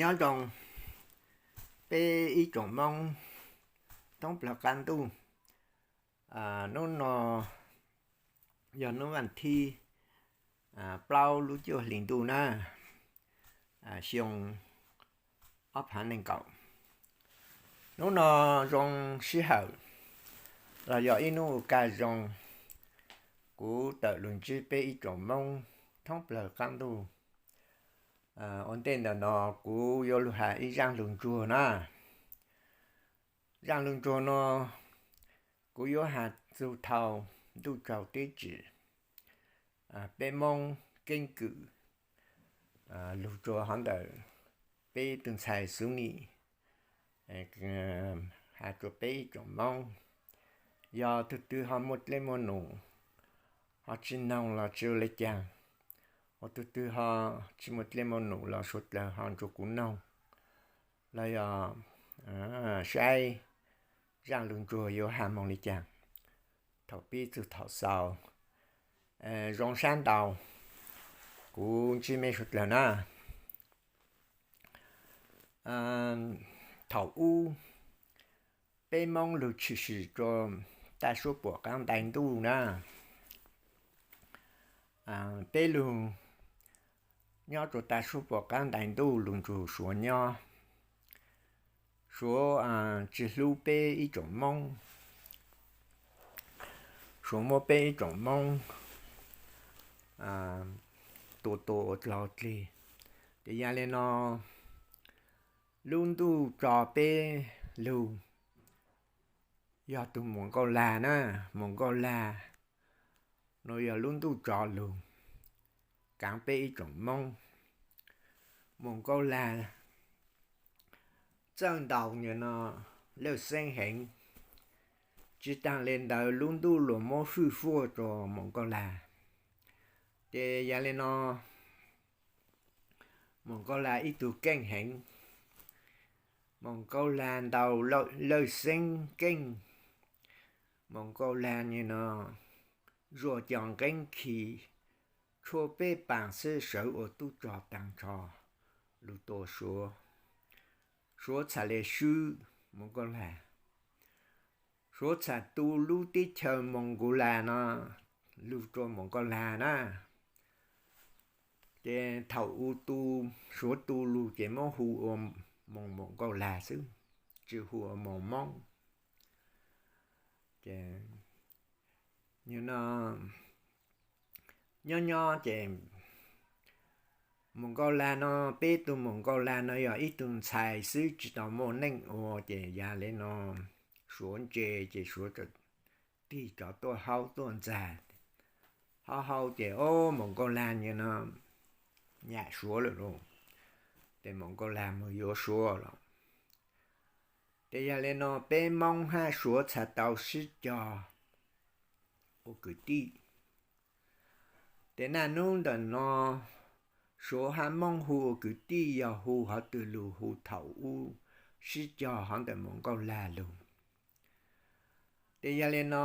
Nyob zoo peb ib tsoom Moob thoob plaws qab ntuj. Hnub no yog hnub vas thib plaub lub cuaj hli ntuj na, xyoo ob phav nees nkaum. Hnub no zoo sij hawm los yog ib hnub ua kaj zoo, kuv tawm lug ntsib peb ib tsoom Moob thoob plaws qab ntuj. Ua ntej ntawm no kuv yuav lug has ib zaaj lug ntsuag na. Zaaj lug ntsuag no kuv yuav has txug thaus ntuj tsaug teb tsim, peb Moob keeb kwm lug rua hov ntawm peb tug ntxhais Xub Nim, has rua peb ib tsoom Moob. Yog tug twg ho muaj dlej muaj num ho tsi noog los tsi ua le caag, ho tug twg ho tsi muaj dlej muaj num los suav dlawg ho nrug kuv noog los yog saib zaaj lug ntsuag yuav has moog le caag thaum pib txug thaum xaus. Zoo sab ntau, kuv ntsib mej suav dlawg na. Thaum ub peb Moob lug tshwm sim rua tag suab puam qaab ntais ntuj na. Peb lug nyob rua tag suab puam qaab ntais ntuj lug nrug suav nyob. Suav tsi hlub peb ib tsoom Moob, suav muab peb ib tsoom Moob tua tua ua dlaug dlig. Ces yog le no lub ntuj tso peb lug yog tug Moos Nkauj Lag na. Moos Nkauj Lag no yog lub ntuj tso lug kaav peb ib tsoom Moob. Moos Nkauj Lag txawj ntaus nyuag no lawj xeeb heev. Tsi taag le ntawd lub ntuj luas muab fwj fuaj rua Moos Nkauj Lag. Ces yog le no Moos Nkauj Lag ib tug keej heev. Moos Nkauj Lag ntaus lawj xeeb keej. Moos Nkauj Lag nyuag no zuaj cov nqeeb khi tshuaj peb paas xwb sawv ua tub rog taag nrho lug tua suav. Suav txhaj le swb Moos Nkauj Lag. Suav txhaj tu lub teb chaws Moos Nkauj Lag no lug rua Moos Nkauj Lag na. Ces thaum u tu, suav tu lug ces muab hu ua Moos Moos Nkauj Lag xwb, tsi hu ua Moos Moob. Ces nyuag no nyob nyob ces Moos Nkauj Lag no, peb tug Moos Nkauj Lag no yog ib tug ntxhais xwb tsi tau muaj neej ua ces yog le no suav ntse ces suav tig cov tuaj haub tuaj ntxag. Haub haub ces o, Moos Nkauj Lag nyuag no nyam suav lawm lauj. Ces Moos Nkauj Lag moog yuav suav los. Ces yog le no peb Moob hab suav txhaj tau sib cog ua kwv tij. Ces naj nub ntawm no suav hab Moob hu ua kwv tij yog hu hov twg lug? Hu thaum ub sib cog hov ntawm Moos Nkauj Lag lug. Ces yog le no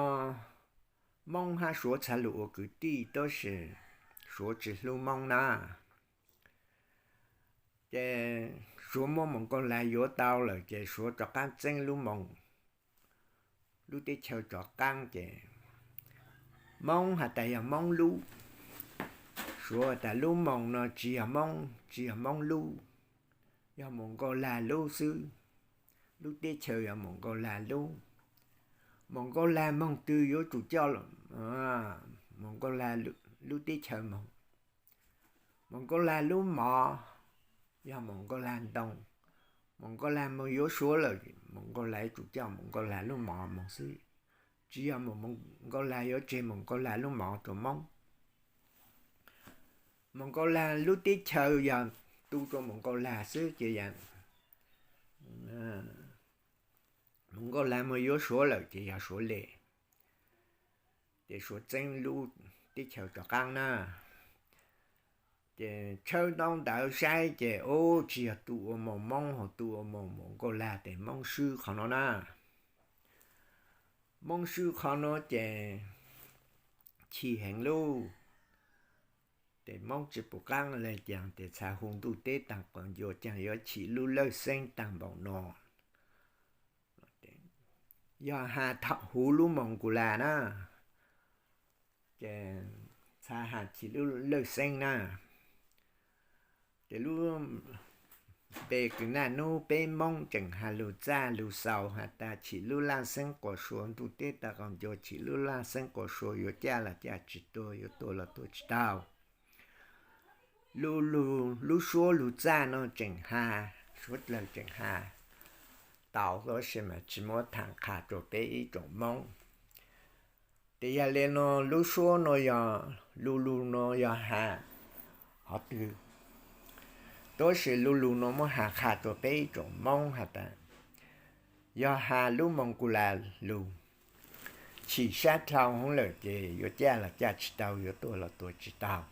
Moob hab suav txhaj lug ua kwv tij tab sis suav tsi hlub Moob na. Ces suav muab Moos Nkauj Lag yuav tau lawm ces suav rov qaab txeeb lub moos, lub teb chaws rov qaab ces Moob has tas yog Moob lub. Suav has tas lub moos no tsi yog Moob, tsi yog Moob lub, yog Moos Nkauj Lag lub xwb. Lub teb chaws yog Moos Nkauj Lag lub. Moos Nkauj Lag moog twg yuav tsum coj Moos Nkauj Lag lub teb chaws moog. Moos Nkauj Lag lub mov yog Moos Nkauj Lag ntoo. Moos Nkauj Lag moog yuav suav lawm, Moos Nkauj Lag yuav tsum coj Moos Nkauj Lag lub mov moog xwb. Tsi yog Moos Nkauj Lag yuav tseg Moos Nkauj Lag lub mov rua Moob. Moos Nkauj Lag lub teb chaws yog tu rua Moos Nkauj Lag xwb ces Moos Nkauj Lag moog yuav suav lawm ces yog suav le. Ces suav txeeb lub teb chaws rov qaab na. Ces tshawb ntaub ntawv saib ces ub tsi yog tu ua moos Moob, ho tu ua moos Moos Nkauj Lag, ces Moob swb qhov no na. Moob swb qhov no ces chim heev lauj. Ces Moob tsis pum qaab le caag tes txhad hu ntuj teb taag qaum ncua caag yuav chim lub lawj xeeb taag npaum no. Yog has thaum huv lub moos kuv las na, ces txhad has chim lub lawj xeeb na. Ces lub npe kws naj nub peb Moob tseem has lug txaj lug xaus has tas chim lub laj xeeb quas sua, ntuj teb taag qaum ncua chim lub laj xeeb quas sua, yuav caj los caj tsis tuag, yuav tuag los tuag tsis tau. Lub lug, lub suab lug txaj no tseem has, suav dlawg tseem has tau, tab sis mas tsis muab thaam qha rua peb ib tsoom Moob. Tes yog le no lub suab no yog, lu lug no yog has hov twg? Tab sis lu lug no muab has qha rua peb ib tsoom Moob has tas, yog has lub moos kuv las lug, chim sab dlhau hov lawm ces yuav caj los caj tsis tau, yuav tuag los tuag tsis tau.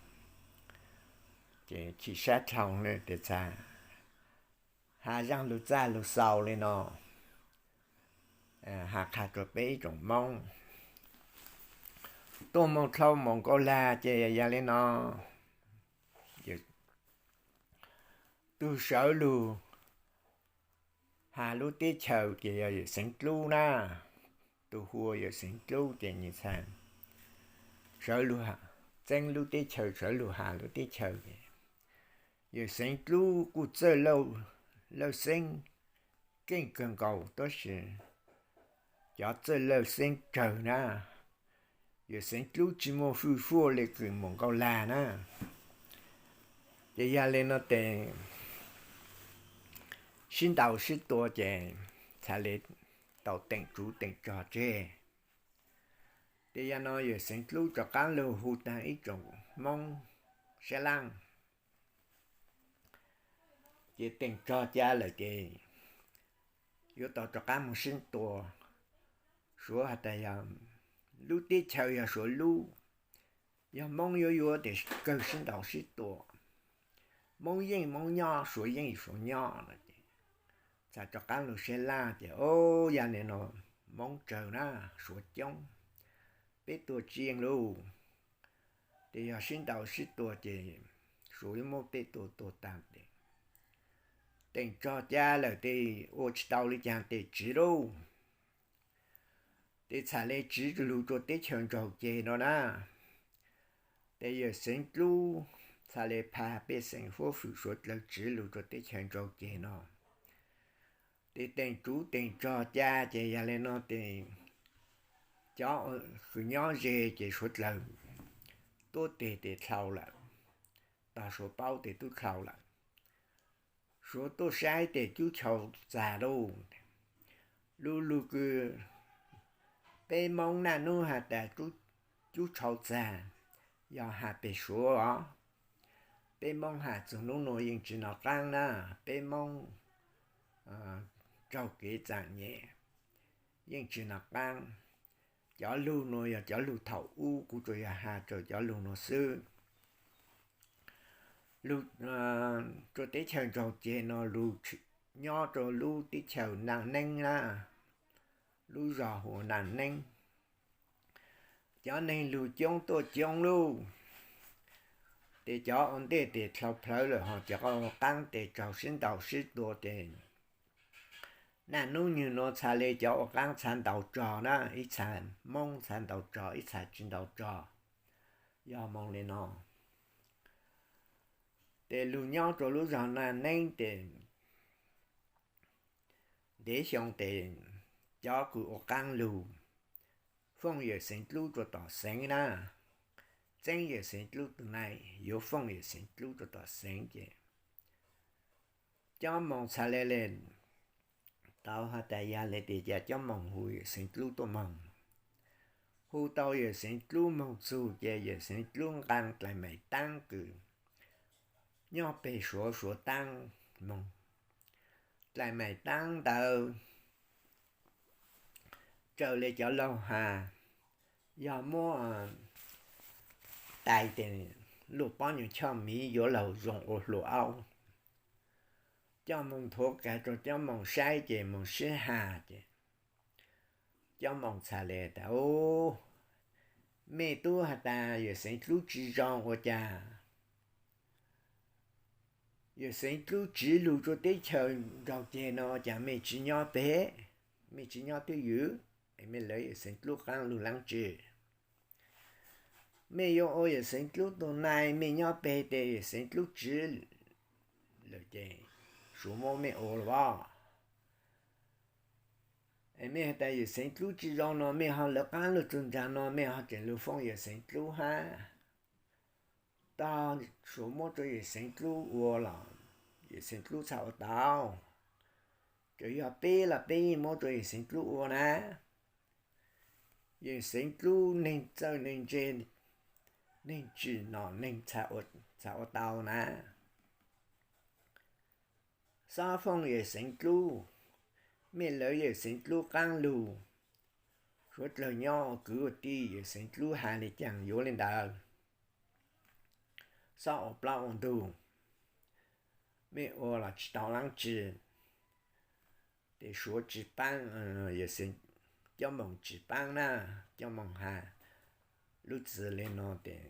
Ces chim sab dlhau le tes txhad has zaaj lug txaj lug xaus le no, has qha rua peb ib tsoom Moob. Tuaj moog dlhau moos Kaus Lag ces yog le no, tug sawv lug has lub teb chaws ces yog Yawm Xeev Dlub na. Tug hu ua Yawm Xeev Dlub ces nwg txhad sawv lug txeeb lub teb chaws, sawv lug has lub teb chaws. Yawm Xeev Dlub kuj txawj lawj xeeb keej kawg nkaus, tab sis cov txawj lawj xeeb tsawg na. Yawm Xeev Dlub tsis muaj hwj huaj le kws moos Kaus Lag na. Ces yog le no tes sib ntaus sib tua ces txhad le tau teem tsuv teem tsog tseg. Ces yog no Yawm Xeev Dlub rov qaab lug hu taag ib tsoom Moob Sab Laaj. Ces teem tsog ca lawm ces yuav tau rov qaab moog sib tua. Suav has tas yog lub teb chaws yog Suav lub, yog Moob yuav yuav tes kawg sib ntaus sib tua. Moob yeej Moob nyob, Suav yeej Suav nyob no ces txhad rov qaab lug Sab Laaj ces, o, yog le no Moob tsawg na, Suav coob, peb tua tsis yeej lauj. Ces yog sib ntaus sib tua ces Suav yuav muab peb tua tuag taag tes teem tsog ca lawm tes ua tsis tau le caag tes tsiv lauj. Ces txhad le tsiv lug rua teb chaws Nraug Ceg no na. Ces Yawm Xeev Dlub txhad le pha pej xeem huab hwm suav dlawg tsiv lug rua teb chaws Nraug Ceg no. Ces teem tsuv teem tsog ca ces yog le no tes cov kws nyob ze ces suav dlawg tuab teg tes dlhau lawm, tog suav paub tes tub dlhau lawm. Suav tuaj saib tes cub chau txag lauj. Lu lug kws peb Moob naj nub has tas cub chau txag, yog has peg suav os. Peb Moob has txug nub nua yeej tsis nov qaab na, peb Moob raug kev txaam nyem yeej tsis nov qaab. Cov lug nua yog cov lug thaum ub, kuv tsuas yog has rua cov lug nua xwb. Lug rua teb chaws Nraug Ceg no lug nyob rua lub teb chaws Naj Neeb na, lub zog hu ua Naj Neeb. Cov neeg lug coob tuaj coob lauj. Tes cov ua ntej tes dlhau plhawv lawm ho cov ua qaab tes raug sib ntaus sib tua tes naj nub nyoog nua txhad le cov ua qaab txhad ntaus rog na, ib txhad Moob txhad ntaus rog, ib txhad tsis ntaus rog. Yog moog le no tes lug nyob rua lub zog Naj Neeb tes ntev xyoo tes cov kws ua qaab lug fooj Yawm Xeev Dlub rua tom xeev na, txeeb Yawm Xeev Dlub tug nai, yuav fooj Yawm Xeev Dlub rua tom xeev ces cov moog txhad le le tau has tas yog le tes ca cov moog hu Yawm Xeev Dlub tuaj moog. Hu tau Yawm Xeev Dlub moog txug ces Yawm Xeev Dlub nqaa dlaim maim taab kws nyob peg suav suav taab moog. Dlaim maim taab ntawd raws le cov laug has, yog muab tais tes luaj pob nyuas choj miv yuav laug zoo ua hluas aub. Coj moog nthuav kag rua cov moog saib ces moog sib has ces cov moog txhad le tas, mej tub has tas Yawm Xeev Dlub tsis zoo ua cas Yawm Xeev Dlub tsiv lug rua teb chaws nraug ceg no, cas mej tsi nyob peg, mej tsi nyob twj ywm, es mej lawv Yawm Xeev Dlub qaab lug laab tsi? Mej yuav ua Yawm Xeev Dlub tug nai, mej nyob peg tes Yawm Xeev Dlub tsiv lawm ces Suav muab mej ua lawm as. Es mej has tas Yawm Xeev Dlub tsi zoo no, mej ho lawv qaab lug txug nraag no, mej ho tseem lug foob Yawm Xeev Dlub hab. Tog Suav muab rua Yawm Xeev Dlub ua los Yawm Xeev Dlub txhaj ua tau. Tsuas yog peb los peb yeej muab rua Yawm Xeev Dlub ua na. Yawm Xeev Dlub neeg txawj neeg ntse, neeg tsim nom neeg txhaj ua tau na. Xob foob Yawm Xeev Dlub, mej lawv Yawm Xeev Dlub qaab lug. Suav dlawg nyob ua kwv ua tij, Yawm Xeev Dlub has le caag yuav le ntawd. Xob ua plaub ua ntug, mej ua los tsi tau laab tsi. Tes Suav tsi paab, Yawm Xeev, Coob Moos tsi paab na, Coob Moos has lub txwv le no tes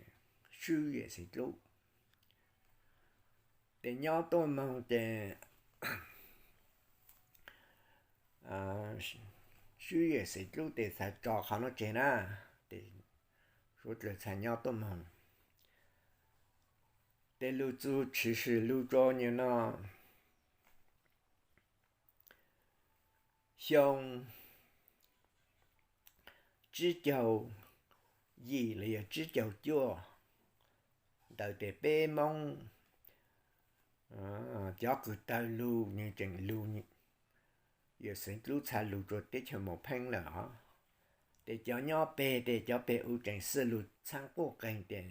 swb Yawm Xeev Dlub. Tes nyob tuaj moog ces swb Yawm Xeev Dlub tes txhad tso qhov nuav tseg na, tes Suav dlawg txhad nyob tuaj moog. Tes lug txug tshwm sim lug rua nyuag no xyoo tsib caug yim los yog tsib caug cuaj ntawd tes peb Moob cov kws tawg lug nwg tseem lug, Yawm Xeev Dlub txhad lug rua teb chaws Moos Pheeb lawm os. Tes cov nyob peg tes cov peg u tseem xwb lug txhaab quj qeeg tes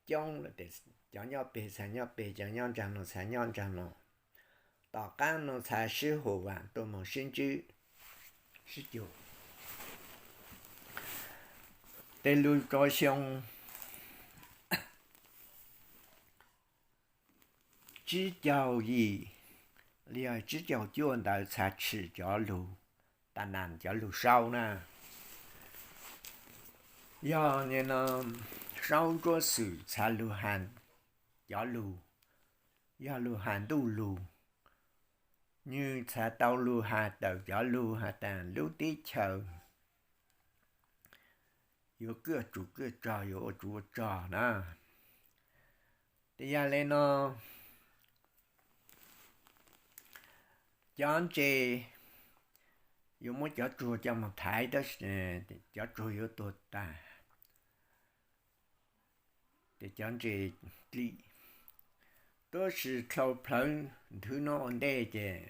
coob lawm tes cov nyob peg txhad nyob peg, cov nyob nraag no txhad nyob nraag no. Tom qaab no txhad sib hum vaam tuaj moog sib ntsib sib cuag. Tes lug rua xyoo tsib caug yim los yog tsib caug cuaj ntawd txhad tshwm cov lug, tas nas cov lug saub na. Yog nyuag no saub ntsuab xwm txhad lug has cov lug, yog lug has ntuj lug. Nwg txhad tau lug has tawm cov lug has tas lub teb chaws yuav kwj tsum kwj tsog, yuav ua tsum ua tsog na. Tes yog le no cov ntses yuav muab cov tsuag coj moog thaiv, tab sis cov tsuag yuav tuag tag, tes cov ntses dlim. Tab sis dlhau plhawv nthwv nuav ua ntej ces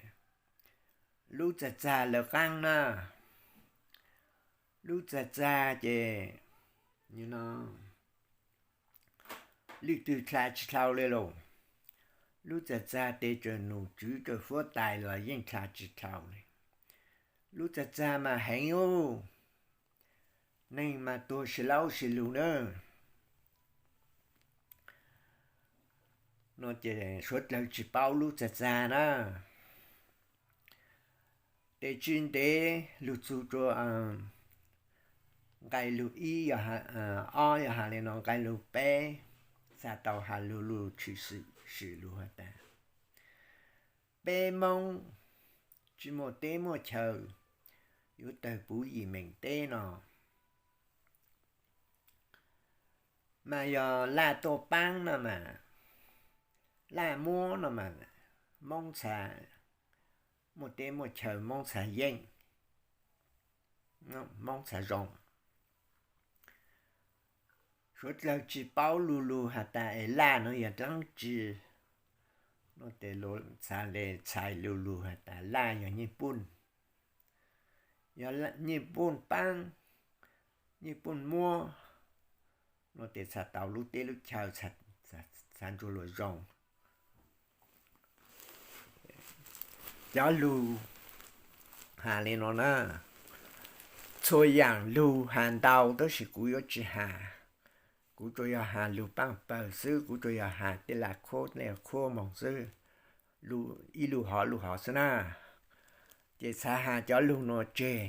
lub txag txag lawv qaab na, lub txag txag ces no lwj twg dlha tsi dlhau le lauj. Lub txag txag tes tsuas num tswv tsuas fuab tais los yeej dlha tsi dlhau le. Lub txag txag mas heev ub, neeg mas tuag si laub si lug na. No ces suav dlawg tsis paub lub txag txag na. Tes tsis ntev lug txug rua nqai lug ib, ob yog has le no nqai lug peb, txhad tau has lug lug tshwm sim lug has tas peb Moob tsis muaj teb muaj chaw yuav tawg puv yim meem teb no mas yog laj tuaj paab no mas, laj muab no mas, Moob txhad muaj teb muaj chaw, Moob txhad yeej, Moob txhad zoo. Suav dlawg tsis paub lu lug has tas es laj no yog dlaab tsi. No tes txhad le txhais lu lug has tas laj yog Nyij Pooj, yog Nyij Pooj paab, Nyij Pooj muab. No tes txhad tau lub teb lub chaw, txhad ntsuag luag zoo. Cov lug has le no na, txhua yaam lug has ntau tab sis kuv yuav tsis has. Kuv tsuas yog has lug paaj pawg xwb, kuv tsuas yog has tej laj khuab tej khuab moog xwb, ib lug hov lug hov xwb na. Ces txhad has cov lug no tseg.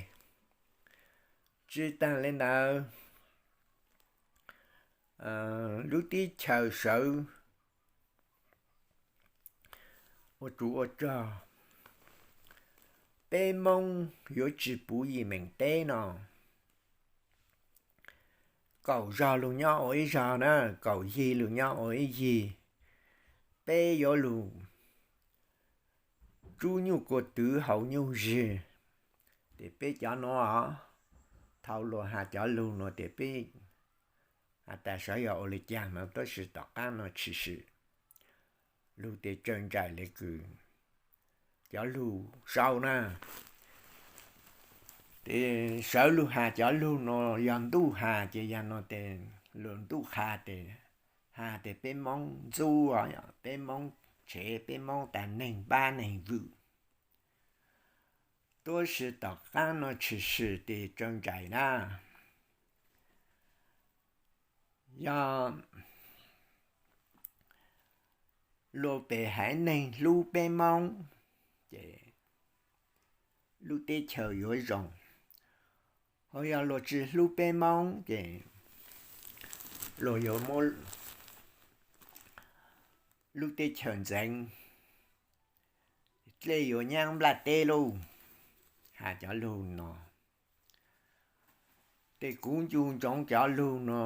Tsis taag le ntawd, lub teb chaws sawv Ua tsuv ua rog, peb Moob yuav tsis puv yim meem teb no, kaum zog lug nyob ua ib zog na, kaum yig lug nyob ua ib yig. Peb yuav lug tsub nyuj kua twv haus nyuj zig. Ces peb cov nuav, thaum luag has cov lug nuav ces peb has tas sav yog ua li caag no, tab sis tom qaab no tshwm sim lug tes tsawg ntsais le kws cov lug sau na. Ces sawv lug has cov lug no, yog ntuj has ces yog no tes lug ntuj qha tes, has tes peb Moob ntxub, peb Moob tshev, peb Moob tas neeg npab neeg vwm. Tab sis tom qaab no tshwm sim tes tsawg ntsais na. Yog luag pem haiv neeg hlub peb Moob ces lub teb chaws yuav zoo, ho yog luag tsis hlub peb Moob ces luag yuav muab lub teb chaws ntxeev, dlej yuav nyab nplaj teb lauj. Has cov lug no, ces kuv ncu ntsoov cov lug no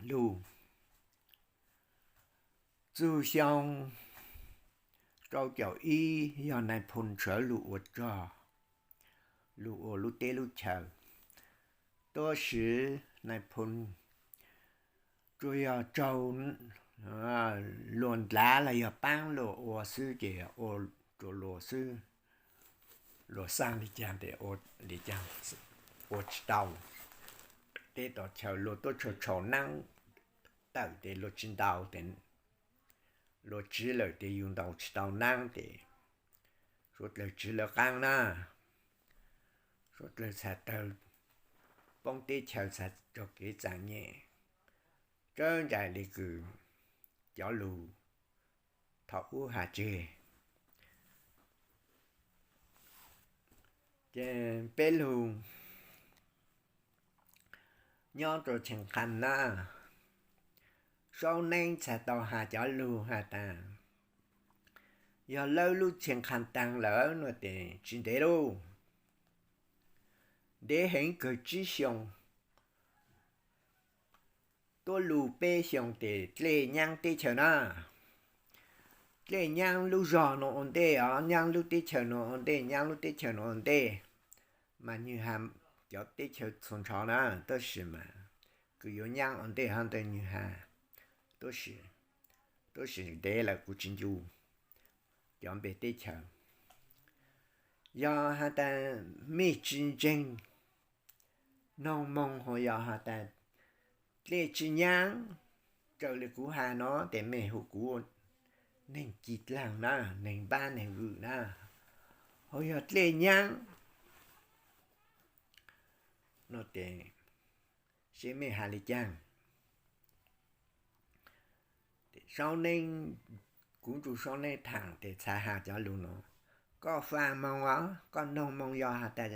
lug txug xyoo rau caum ib yog Nais Phoo sawv lug ua rog, lug ua lub teb lub chaws. Tab sis Nais Phoo tsuas yog raug luag ndlav los yog paab luag ua xwb ces ua rua luag xwb. Luag xaaj li caag tes ua li caag ua tsis tau. Teb tom chaws luag tuaj tshau tshau naab tawm tes luag tsis ntaus tes, luag tsiv lawm tes yug ntaus tsis tau naab tes suav dlawg tsiv lawv qaab na. Suav dlawg txhaj tawg poob teb chaws, txhaj raug kev txom nyem, tsawg ntsais li kws cov lug thaum ub has tseg. Ces peb lug nyob rua Tsheej Qham na, Saub Neeb txhaj tau has cov lug has tas, yog lawb lub Tsheej Qham taag lawm no tes tsis ntev lauj, ntev heev kawg tsib xyoo tuab lug peb xyoo tes dlej nyaab teb chaws na. Dlej nyaab lub zog no ua ntej os, nyaab lub teb chaws no ua ntej, nyaab lub teb chaws no ua ntej. Mas nwg has cov teb chaws txhua nrho na, tab sis mas kws yuav nyaab ua ntej hov ntawd nwg has, tab sis, tab sis ntev lawm kuv tsis ncu cov npe teb chaws. Yog has tas mej tsis ntseeg, noog moog, ho yog has tas dlej tsis nyaab raws li kuv has no tes mej hu kuv neeg ci dlaag na, neeg npab neeg vwm na. Ho yog dlej nyaab no tes seb mej has li caag. Saub Neeb, kuv nrug Saub Neeb thaam tes txhaj has cov lug no, koj faam moog os, koj noog moog, yog has tas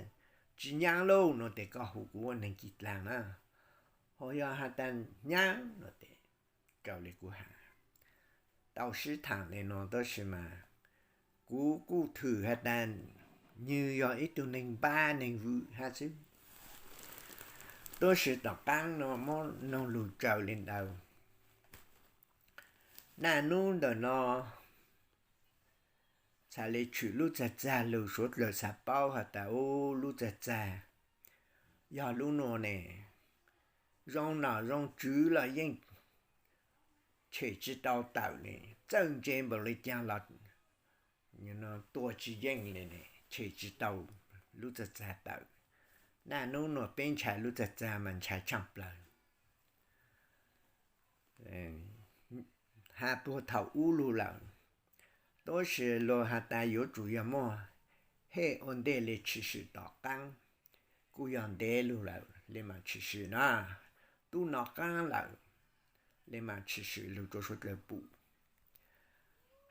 tsis nyaab lauj no tes koj hu kuv ua neeg ci dlaag na. Ho yog has tas nyaab no tes raws li kuv has. Tau sib thaam li no tab sis mas kuv kuj thwm has tas nwg yog ib tug neeg npab neeg vwm hab xwb. Tab sis tom qaab no muab noog lug raws li ntawd. Naj nub ntawm no txhaj le tshwm lub txag txag lug, suav dlawg txhaj paub has tas ub, lub txag txag yog lub nuav ne, zoo nom zoo tswv los yeej tshem tsis tau tawm ne, txawj ntse npaum li caag los tua tsis yeej li ne, tshem tsis tau lub txag txag tawm. Naj nub nuav peb ntshai lub txag txag mas ntshai tshaaj plawg. Has puag thaum ub lug lawm, tab sis luag has tas yuav tsum yog muaj hej ua ntej le tshwm sim tom qaab, kuj yog ntev lug lawm le maam tshwm sim na. Tub nov qaab lawm le maam tshwm sim lug rua suav dlawg pum.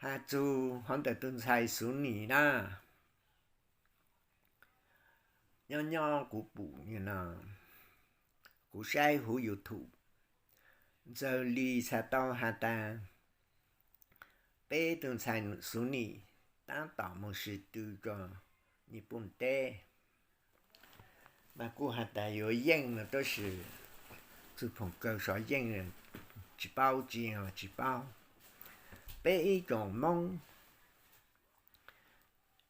Has txug hov ntawm tug ntxhais Xuv Nim na, nyob nyob kuv pum no, kuv saib huv YouTube, Ntxawg Lis txhaj tau has tas Peb tug ntxhais Xus Nim tab tom moog sib tw rua Nyij Pooj teb, mas kuj has tas yuav yeej no tab sis txug phoom kawg sov yeej tsi paub, tsi, tsi paub. Peb ib tsoom Moob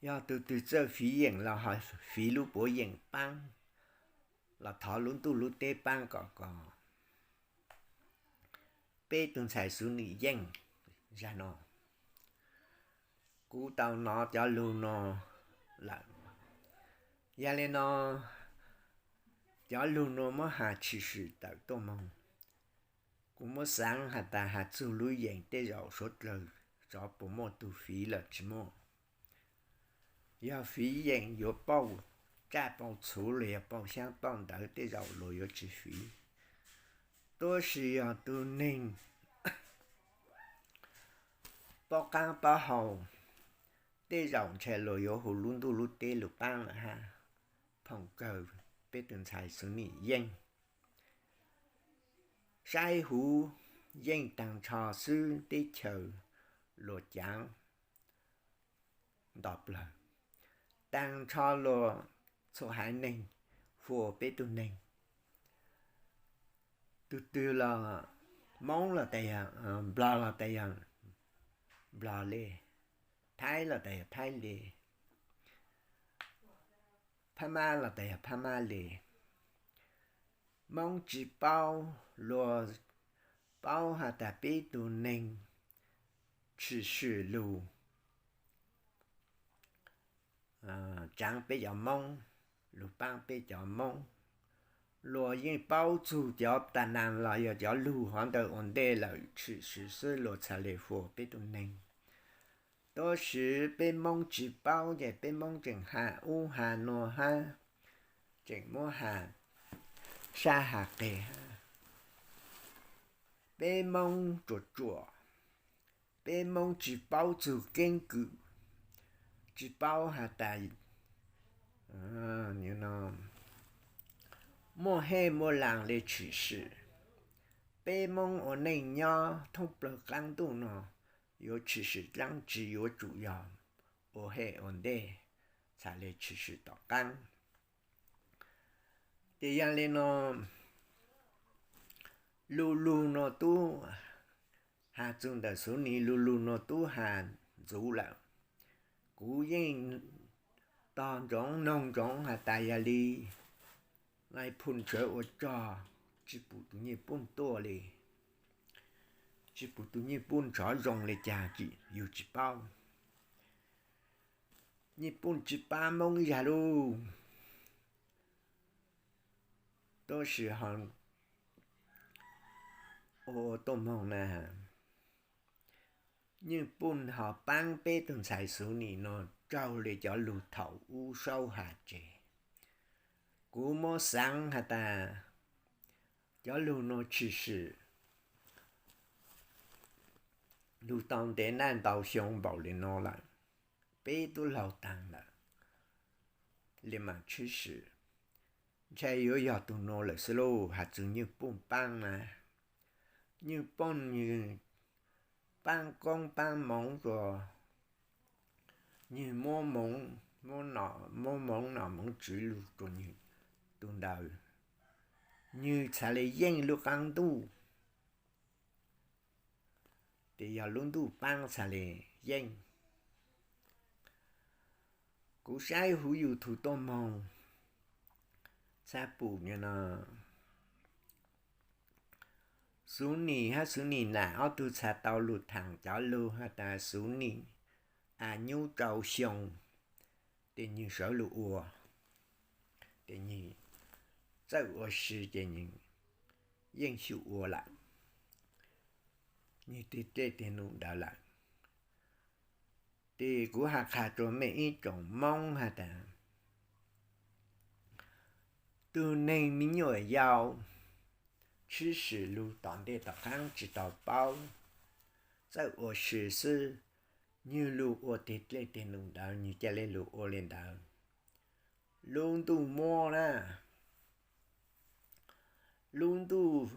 yog tug twg txawj fiv yeem los ho fiv lub puav yeem paab los thov lub ntuj lub teb paab kom, kom peb tug ntxhais Xus Nim yeej zag no. Kuv tau nov cov lug no lawm. Yog le no, cov lug no muab has tshwm sim tawm tuaj moog. Kuv muab xaav has tas has txug lub yeem tej zaum suav dlawg xyov puas muaj tug fiv lawm tsi muaj. Yog fiv yeem yuav pauj tsaj pauj txhu los yog pauj xyaab pauj ntawv tej zaum luag yuav tsi fiv. Tab sis yog tug neeg paub qaab paub hau, tej zaum ntshai luag yuav hu lub ntuj lub teb lug paab lawm hab. Phoom kawg peb tug ntxhais Xus Nim yeej. Saib huv, yeej taag nrho xwb teb chaws luag caav nto plawg, taag nrho luag txhua haiv neeg hu ua peb tug neeg. Tug twg los Moob los tas yog Nplog, los tas yog Nplog le, Thaib los tas yog Thaib le, Phab Mab los tas yog Phab Mab le. Moob tsi paub, luag paub has tas peb tug neeg tshwm sim lug tsaav peb cov Moob, lug paab peb cov Moob. Luag yeej paub txug cov tas nas los yog cov lug hov ntawd ua ntej lawm tshwm sim xwb luag txhad le hu ua peb tug neeg. Tab sis peb Moob tsi paub ces peb Moob tseem has ub has nua hab, tseem muab has sab has qeg hab. Peb Moob tsuam tsuam, peb Moob tsi paub txug keeb kwm, tsi paub has tas muaj hej muaj laas le tshwm sim. Peb Moob ua neej nyob thoob plawg qaab ntuj no yuav tshwm sim dlaab tsi yuav tsum yog ua hej ua ntej txhad le tshwm sim tom qaab. Ces yog le no, lu lug no tub has txug ntawm Xus Nim, lu lug no tub has ntxuv lawm. Kuv yeej tog ntsoov noog ntsoov has tas yog li Nais Phoo Ntshaw ua rog tsi pum tus Nyiaj Pooj tuaj li, tsi pum tus Nyiaj Pooj ntshov zoo li cas yug tsi paub. Nyiaj Pooj tsi pab Moob ib zag lauj. Tab sis ho ua tuaj moog na, Nyiaj Pooj ho paab peb tug ntxhais Xus Nim no raug li cov lug thaum ub Saub has tseg. Kuv muab xaav has tas cov lug no tshwm sim lug tau ntev naj ntau xyoo npaum li no lawm, peb tub laug taag lawm, le maam tshwm sim ntshai yuav yog tug no lawm xwb lauj, has txug Nyiaj Pooj paab na. Nyiaj Pooj nwg paab koob paab moov rua, nwg muab moov, muab moov nom moov tswv lug rua nwg tug ntawd, nwg txhad le yeej lub qaab ntuj. Tes yog lub ntuj paab txhad le yeej. Kuv saib huv YouTube tuaj moog, txhaj pum no, Xus Nim hab Xus Nim nam ob tug txhad tau lug thaam cov lug has tas Xus Nim a nyub rau xyoo, tes nwg sawv lug ua, tes nwg txawj ua si ces nwg yeej xyum ua lawm, nwg tig dlej tig num ntawd lawm. Tes kuv has qha rua mej ib tsoom Moob has tas, tug neeg me nyuam yaus tshwm sim lug tom ntej tom qaab tsi tau paub, txawj ua si xwb, nwg lug ua tig dlej tig num ntawd nwg ca le lug ua le ntawd. Lub ntuj muab na, lub ntuj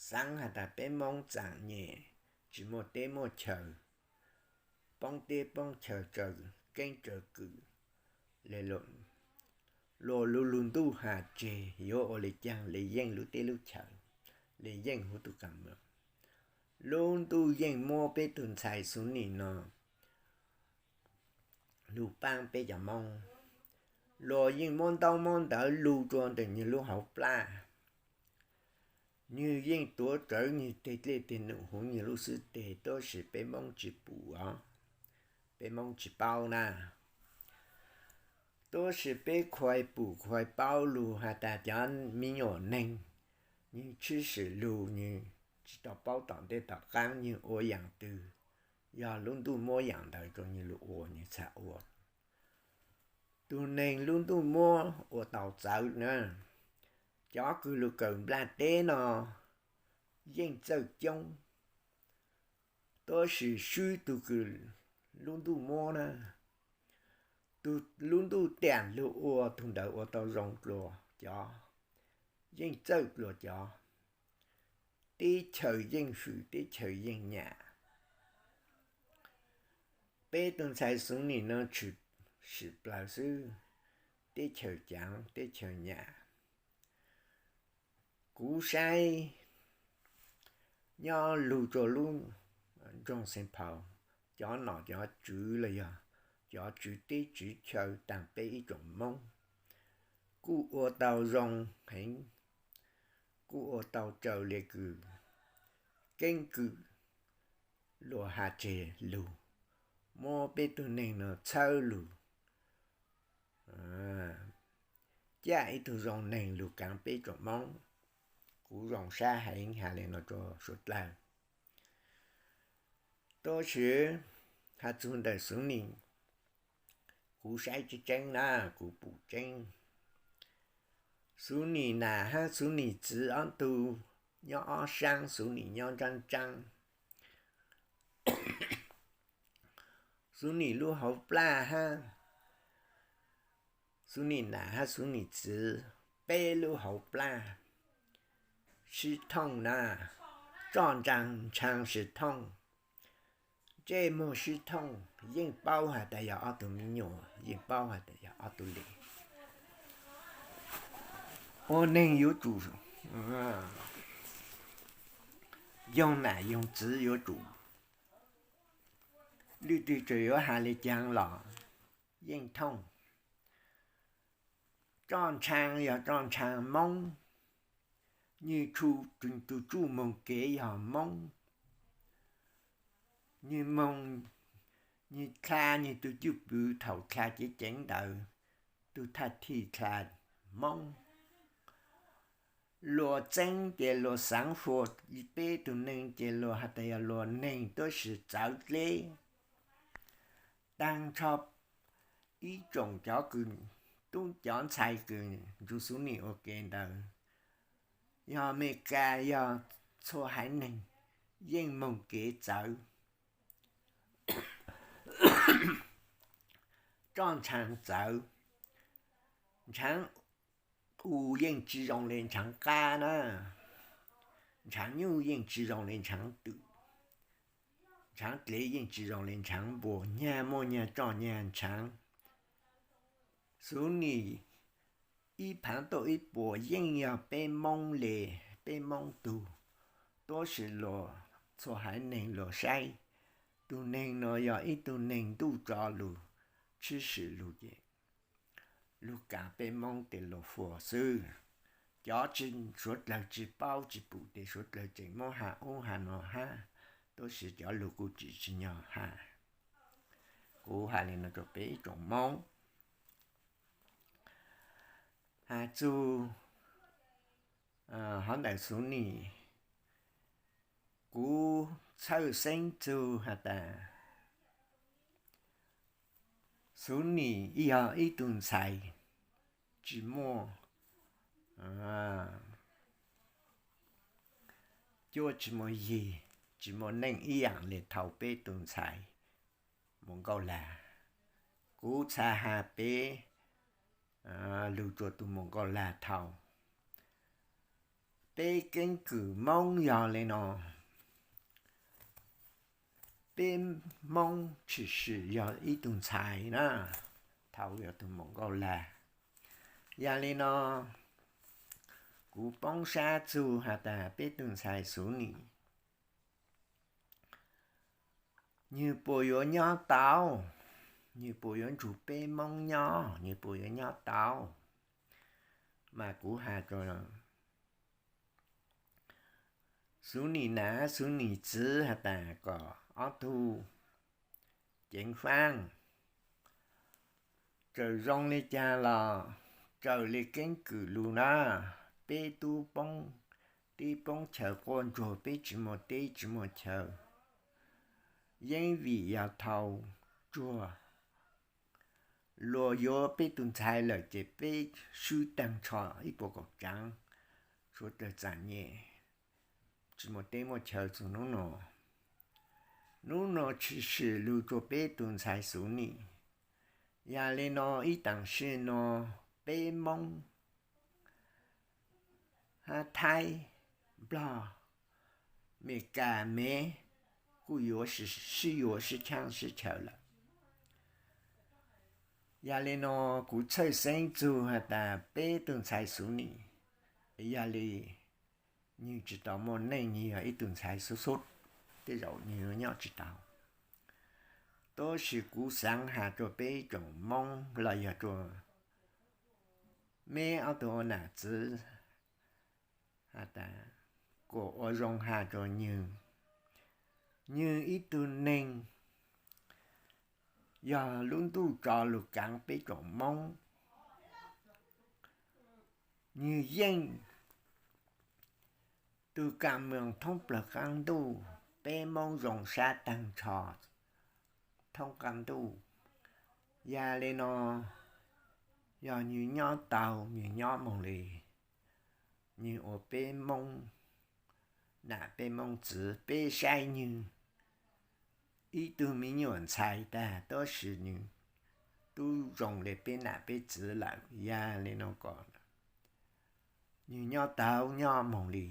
xaav has tas peb Moob txaam nyem, tsi muaj teb muaj chaw, poob teb poob chaw, keeb tsaws kwm le luas lub lub ntuj has tseg yuav ua li caag le yeej lub teb lub chaw, le yeej huv tus kaam moog. Lub ntuj yeej muab peb tug ntxhais Xub Nim no lug paab peb cov Moob. Luas yeej muab ntaub muab ntawv lug rua ntawm nwg lub hauv plaj. Nwg yeej tuav rawv nwg teg dlej teg num huv nwg lub xwb teg, tab sis peb Moob tsi pum os, peb Moob tsi paub na. Tab sis peb khuv pum khuv paub lug has tas cov me nyuam neeg, nwg tshwj sim lug nwg tsi tau paub tom ntej tom qaab nwg ua yaam twg, yog lub ntuj muab yaam ntawd rua nwg lug ua nwg txhaj ua. Tug neeg lub ntuj muab ua tau txawv na, cov kws lug kawm nplaj teb no yeej txawj coob, tab sis swb tug kws lub ntuj muab na, tug lub ntuj tiam lug ua tug ntawd ua tau zoo dlua cov, yeej txawj dlua cov. Teb chaws yeej hwm teb chaws yeej nyam. Peb tug ntxhais Xub Nim no tshwm sim plawg xwb, teb chaws caav teb chaws nyam. Kuv saib nyob lug rua lub nroog Xeev Phau, cov nom cov tswv los yog cov tswv teb tswv chaw taag peb ib tsoom Moob kuj ua tau zoo heev, kuj ua tau raws le kws keeb kwm luas has tseg lug, muab peb tug neeg no txhawb lug caj ib tug zoo neeg lug kaav peb tsoom Moob. Kuv zoo sab heev has le no rua suav dlawg. Tab sis has txug ntawm Xub Nim, kuv saib tseeb tseeb na, kuv pum tseeb. Xub Nim nam hab Xub Nim txiv ob tug nyob ob saab, Xub Nim nyob nraab tsaab. Xub Nim lub hauv plaj hab Xub Nim nam hab Xub Nim txiv peb lub hauv plaj sib thooj na, toj ntsaa ntshaav sib thooj, ntsej muag sib thooj, yeej paub has tas yog ob tug me nyuam, yeej paub has tas yog ob tug le. Ua neeg yuav tsum, yoog nam yoog txiv yuav tsum, lwm twg tseem yuav has le caag los yeej thooj. Toj ntshaav yog toj ntshaav Moob, nwg tug tsuj moog kev yog Moob, nwg moog, nwg dlha nwg tug cwj pwm thaum dlha ceev ceev ntawd, tug thaj thij dlha Moob. Luas txeeb ces luas xaav huam peb tug neeg ces luas has tas yog luas neeg, tab sis txawv dleb. Taag nrho ib tsoom cov kws tub cov ntxhais kws nrug Xub Nim ua ke ntawd, yog Amelikas yog txhua haiv neeg yeej moog kev txawv, roj ntshaav txawv, ntshaav u yeej tsi zoo le ntshaav qab na, ntshaav nyuj yeej tsi zoo le ntshaav twm, ntshaav dlev yeej tsi zoo le ntshaav npuas, nyag muaj nyag roj nyag ntshaav. Xub Nim ib phaav tauj ib puas yeej yog peb Moob le, peb Moob tug, tab sis luas txhua haiv neeg luas saib tug neeg no yog ib tug neeg ntuj tso lug, tshwj sim lug ces lug kaav peb Moob tes luas huam xwb. Cov tsi, suav dlawg tsi paub tsi pum tes suav dlawg tseem muab has ub has no hab, tab sis cov lug kuj tsim tsim nyog has. Kuv has le no rua peb ib tsoom Moob. Has txug hov ntawm Xub Nim, kuv txhawj xeeb txug has tas Xub Nim yog ib tug ntxhais tsi muaj cuab tsi muaj yig, tsi muaj neej ib yaam le thaum peb tug ntxhais mus Nkauj Lag. Kuv txhad has peb lug rua tug mus Nkauj Lag thaum, peb keeb kwm Moob yog le no. Peb Hmoob tshwm sim yog ib tug ntxhais na, thaum yog tus muam Nkauj Lag. Yog li no, kuv poob sab txug has tas peb tug ntxhais Xub Nim, nwg puas yuav nyob tau, nwg puas yuav nrug peb Moob nyob, nwg puas yuav nyob tau. Mas kuv has rua Xub Nim nam Xub Nim txiv has tas kom ob tug ceev faab, txawm zoo le caag los raws le keeb kwm lug na, peb tub poob teb poob chaw quaj ntsuag, peb tsi muaj teb tsi muaj chaw. Yeeb vim yog thaus tsuag luag yuav peb tug ntxhais lawm ces peb swb taag nrho ib puas kaum tsaav, suav dlawg txom nyem, tsi muaj teb muaj chaw txug nub nua. Nub nua tshwm sim lug rua peb tug ntxhais Xub Nim. Yog li no ib taam sim no peb Moob hab Thaib, Nplog, Meskas, Mev kuj yuav sib yuav sib tshaaj sib chaw lawm. Yog li no kuv txhawj xeeb txug has tas peb tug ntxhais Xub Nim, yog li nwg tsi tau muaj neej, nwg yog ib tug ntxhais xub xub, tej zaum nwg yuav nyob tsi tau. Tab sis kuv xaav has rua peb tsoom Moob los yog rua meb ob tug ua nam txiv has tas kuas ua zoo has rua nwg, nwg ib tug neeg yog lub ntuj tso lug kaav peb tsoom Moob. Nwg yeej tug kaam moos thoob plawg qaab ntuj, peb Moob zoo sab taag nrho thoob qaab ntuj. Yog li no, yog nwg nyob tau, nwg nyob moog li, nwg ua peb Moob nam peb Moob txiv, peb saib nwg ib tug me nyuam ntxhais tag, tab sis nwg tub zoo le peb nam peb txiv lawm. Yog li no kom nwg nyob tau nyob moog li,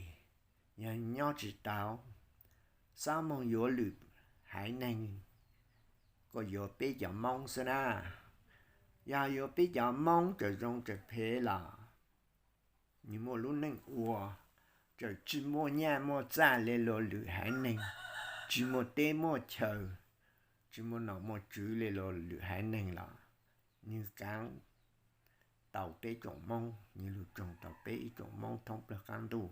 yog nyob tsi tau, xob moog yuav lwm haiv neeg, kom yuav peb cov Moob xwb na. Yog yuav peb cov Moob txawm zoo txawm phem los nwg muaj lub neej ua, txawm tsi muaj nyaj muaj txag le luag lwm haiv neeg, tsi muaj teb muaj chaw, tsi muaj nom muaj tswv le luag lwm haiv neeg los nwg kaav tau peb tsoom Moob, nwg lug tsoog tau peb ib tsoom Moob thoob plawg qaab ntuj.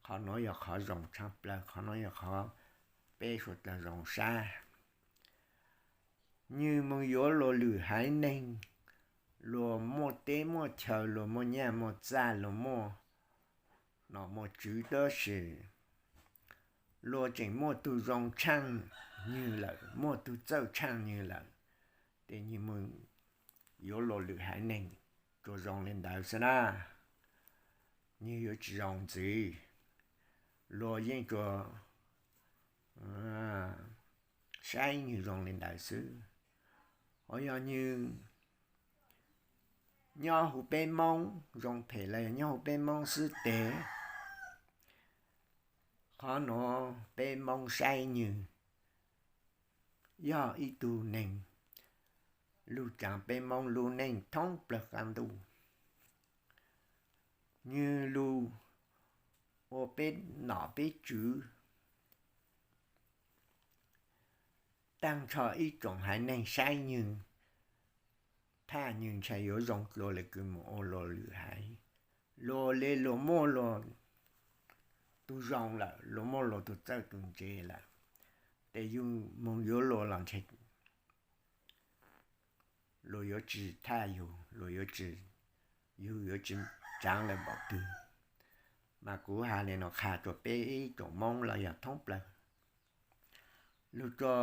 Qhov nuav yog qhov zoo tshaj plawg, qhov nuav yog qhov peb suav dlawg zoo sab. Nwg moog yuav luag lwm haiv neeg, luag muaj teb muaj chaw, luag muaj nyaj muaj txag, luag muaj nom muaj tswv, tab sis luag tseem muaj tug zoo tshaaj nwg lawm, muaj tug txawj tshaaj nwg lawm, tes nwg moog yuav luag lwm haiv neeg, tsuas zoo le ntawd xwb na. Nwg yuav tsi zoo ntxiv, luag yeej tsuas saib nwg zoo le ntawd xwb. Ho yog nwg nyob huv peb Moob zoo phem los yog nyob huv peb Moob xwb tes, qhov nuav peb Moob saib nwg yog ib tug neeg lug tsaav peb Moob lub neej thoob plawg qaab ntuj. Nwg lug ua peb nom peb tswv taag nrho ib tsoom haiv neeg saib nwg, thaj nwg ntshai yuav zoo dlua le kws moog ua luag lwm haiv. Luag le luag muaj luag tug zoo lawm, luag muaj luag tug txawj tug ntse lawm, tes yug moog yuav luag los ntshe luag yuav tsi thaj yug, luag yuav tsi, yug yuav tsi tsaav lawm npaum twg. Mas kuv has le nuav qha rua peb ib tsoom Moob los yog thoob plawg, lug rua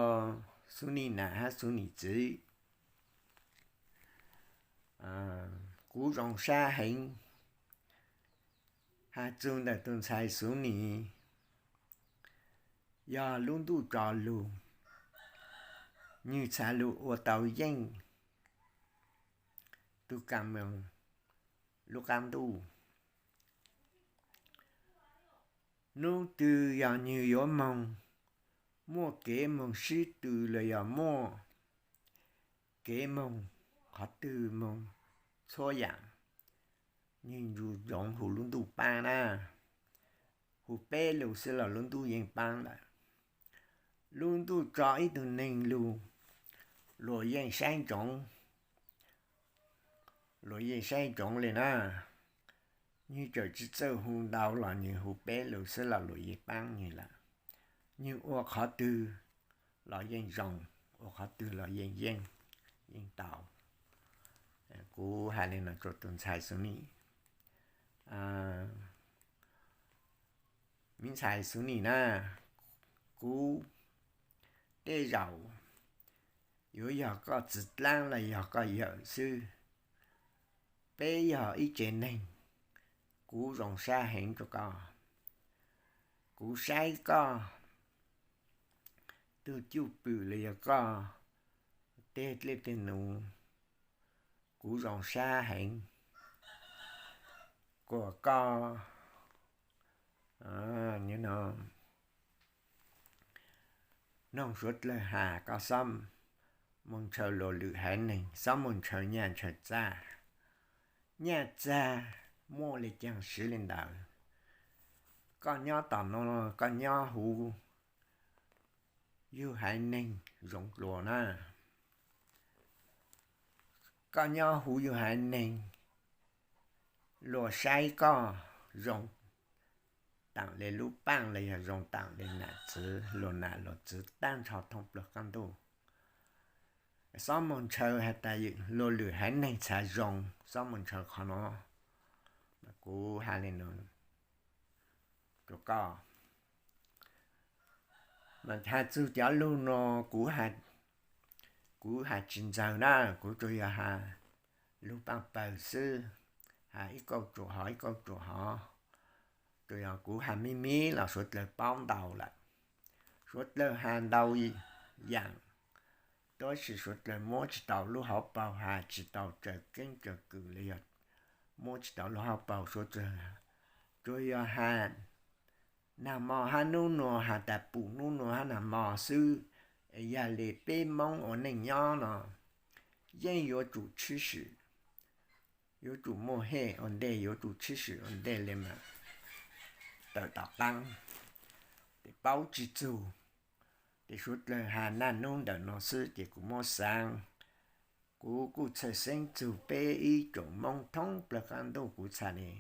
Xub Nim nam hab Xub Nim txiv. Kuv zoo sab heev has txug ntawm tug ntxhais Xub Nim, yog lub ntuj tso lug, nwg txhad lug ua tau yeej tug kaam moos lub qaab ntuj. Nub twg yog nwg yuav moog muaj kev moog sib tw los yog muaj kev moog qhov twg moog txhua yaam, nwg ntsoov hu lub ntuj paab na. Hu peb lug xwb los lub ntuj yeej paab lawm. Lub ntuj tso ib tug neeg lug, luas yeej saib ntsoov, luas yeej saib ntsoov le na. Nwg txawm tsi txawj hu ntau los nwg hu peb lug xwb los luas yeej paab nwg lawm. Nwg ua qhov twg los yeej zoo, ua qhov twg los yeej yeej, yeej tau. Kuv has le no rua tug ntxhais Xus Nim, mi ntxhais Xus Nim na, kuv tej zaum yuav yog koj txiv dlaab los yog koj yawm xwb. Peb yog ib tsev neeg, kuv zoo sab heev rua koj. Kuv saib koj tug cwj pwm los yog koj tej dlej tej nuv, kuv zoo sab heev. Kuas koj noog suav dlawg has koj xob moog ntshaw luas lwm haiv neeg, xob moog ntshaw nyaj ntshaw txag. Nyaj txag muaj le caag siv le ntawd. Koj nyob tom nuav koj nyob huv yug haiv neeg zoo dlua na. Koj nyob huv yug haiv neeg, luas saib koj zoo taam le lub paaj los yog zoo taam le nam txwv, luas nam luas txwv taag nrho thoob plawg qaab ntuj. Xob moog ntshaw has tas luas lwm haiv neeg txha zoo, xob moog ntshaw qhov nuav. Kuv has le nuav rua koj. Has txug cov lug nuav, kuv has tsi ntxaws na, kuv tsuas yog has lug paaj pawg xwb, has ib kauj tsuam hov ib kauj tsuam hov. Tsuas yog kuv has me me los suav dlawg paub ntau lawm. Suav dlawg has ntau yaam, tab sis suav dlawg muab tsi tau lub hauv paug, has tsi tau tsaws keeb tsaws kwm le yog muab tsi tau lub hauv paug suav dlawg. Tsuas yog has nag mo hab nub nuav, has tas pum nub nuav hab nag mo xwb. Yog le peb Moob ua neej nyob no yeej yuav tsum tshwj sim, yuav tsum muaj hej ua ntej, yuav tsum tshwj sim ua ntej le mas tawm tom qaab, tes paub tsi txug. Tes suav dlawg has naj nub ntawm no xwb ces kuv muab xaav. Kuv kuj txhawj xeeb txug peb ib tsoom Moob thoob plawg qaab ntuj kuv txhaj le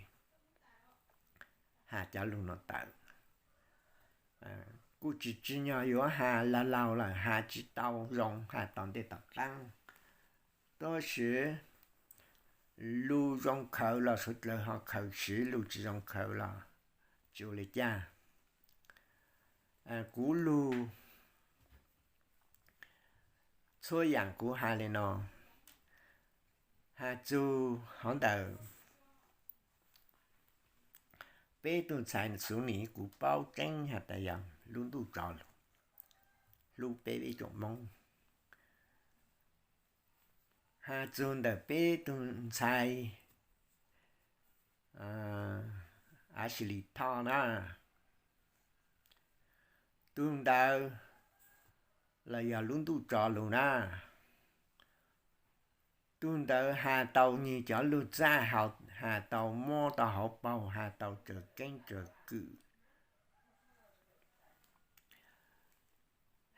has cov lug no tawm. Kuj tsis tsim nyog yuav has laug laug lawm, has tsis tau zoo, has tom ntej tom qaab. Tab sis lug zoo khawv los suav dlawg ho khawv siv, lug tsis zoo khawv los tsis ua le caag. Kuv lug txhua yaam kuv has le no, has txug hov ntawm peb tug ntxhais Xus Nim, kuv paub tseeb has tas yog lub ntuj tso lug hlub peb ib tsoom Moob. Has txug ntawm peb tug ntxhais Av Sis Lis Thoj na, tug ntawd los yog lub ntuj tso lug na. Tug ntawd has tau nwg cov lug txaj, has tau muab tau hauv paug, has tau tsaws keeb tsaws kwm,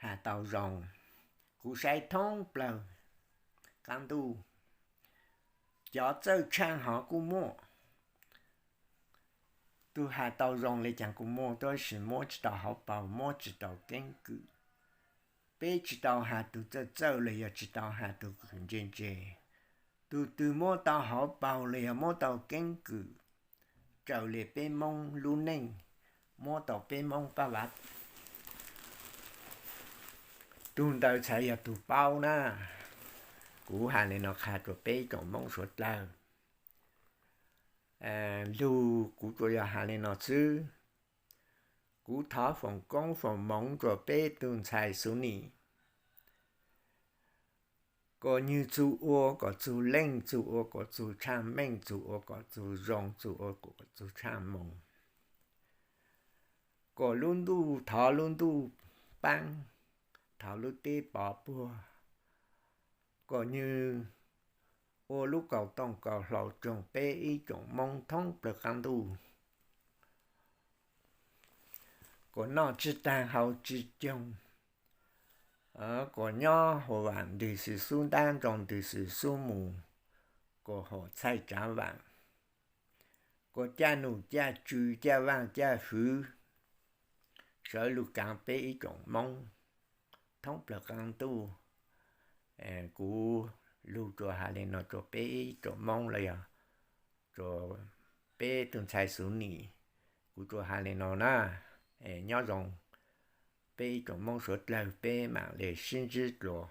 has tau zoo. Kuv saib thoob plawg qaab ntuj, cov txawj tshaaj hov kuj muaj. Tug has tau zoo le caag kuj muaj, tab sis muab tsis tau hauv paug, muab tsis tau keeb kwm. Peb tsis tau has tug txawj txawj los yog tsis tau has tug kwv ntse ntse. Tug twg muab tau hauv paug los yog muab tau keeb kwm, raws le peb Moob lub neej, muab tau peb Moob pab vav, tug ntawd txhad yog tug paub na. Kuv has le no qha rua peb tsoom Moob suav dlawg. Lug kuv tsuas yog has le no xwb. Kuv thov foom koob foom moov rua peb tug ntxhais Xus Nim, kom nwg txug ua kom txug leej, txug ua kom txug tshaaj meej, txug ua kom txug zoo, txug ua kom txug tshaaj moog. Kom lub ntuj, thov lub ntuj paab, thov lub teb pov puag, kom nwg ua lub kaus tooj kaus hlau tsoom peb ib tsoom Moob thoob plawg qaab ntuj, kom noj tsi taag haus tsi coog, kom nyob huv vaam ntws xwm xub ntab nroo ntws xwm xub mus, kom haum txhaj tsaav vaam, kom caj num caj tsw caj vaaj caj fwv, sawv lug kaav peb ib tsoom Moob thoob plawg qaab ntuj. Kuv lug tsuas has le nuav rua peb ib tsoom Moob los yog rua peb tug ntxhais Xus Nim, kuv tsuas has le nuav na. Nyob zoo peb ib tsoom Moob suav dlawg, peb maam le sib ntsib dlua.